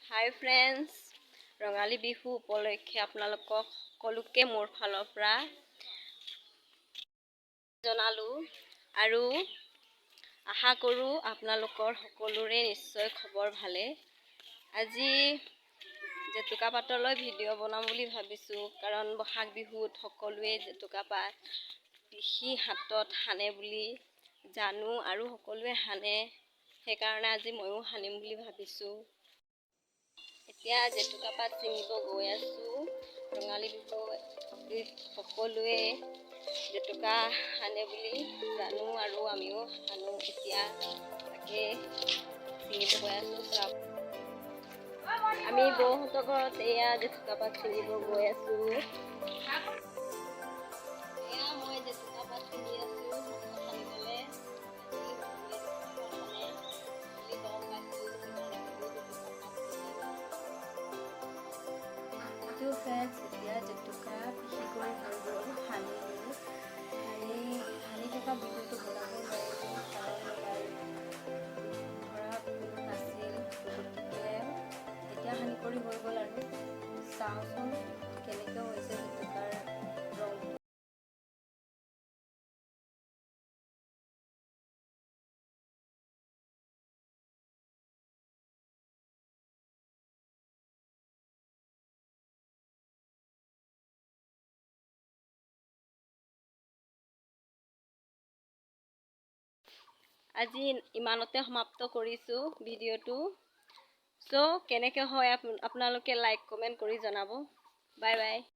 হাই friends, Rongali Bihu উপলক্ষে আপোনালোকক সকলোকে মোৰ ফালৰ পৰা জনালোঁ আৰু আশা কৰোঁ আপোনালোকৰ সকলোৰে নিশ্চয় খবৰ ভালে। আজি জেতুকা পাতলৈ ভিডিঅ' বনাম বুলি ভাবিছোঁ, কাৰণ বহাগ বিহুত সকলোৱে জেতুকা পাত পিহি হাতত সানে বুলি জানো আৰু সকলোৱে সানে। সেইকাৰণে আজি ময়ো সানিম বুলি ভাবিছোঁ। এতিয়া জেতুকা পাত ছিঙিব গৈ আছোঁ। ৰঙালী বিহুত সকলোৱে জেতুকা সানে বুলি জানো আৰু আমিও সানো। এতিয়া তাকে ছিঙিব গৈ আছোঁ। চাওক, আমি বৌহঁতৰ ঘৰত এয়া জেতুকা পাত ছিঙিব গৈ আছোঁ। এয়া মই জেতুকা পাত ছিঙি আছোঁ হাতত সানিবলৈ। আজি সকলোৱে জেতুকা পাত সানে বুলি গম পাইছোঁ, সেইকাৰণে ময়ো জেতুকা পাত ছিঙিম। তো ফ্ৰেণ্ডছ, এতিয়া জেতুকা পিহি কৰি হৈ গ'ল, সানিলোঁ। সানি সানি থকা ভিডিঅ'টো বনাব নোৱাৰিলোঁ, কাৰণ মোবাইল ধৰা কোনো নাছিল। গতিকে এতিয়া সানি কৰি হৈ গ'ল আৰু চাওঁচোন কেনেকৈ হৈছে জেতুকাৰ ৰংটো। আজি ইমানতে সমাপ্ত কৰিছোঁ ভিডিঅ'টো। চ' কেনেকৈ হয় আপোনালোকে লাইক, কমেণ্ট কৰি জনাব। Bye bye.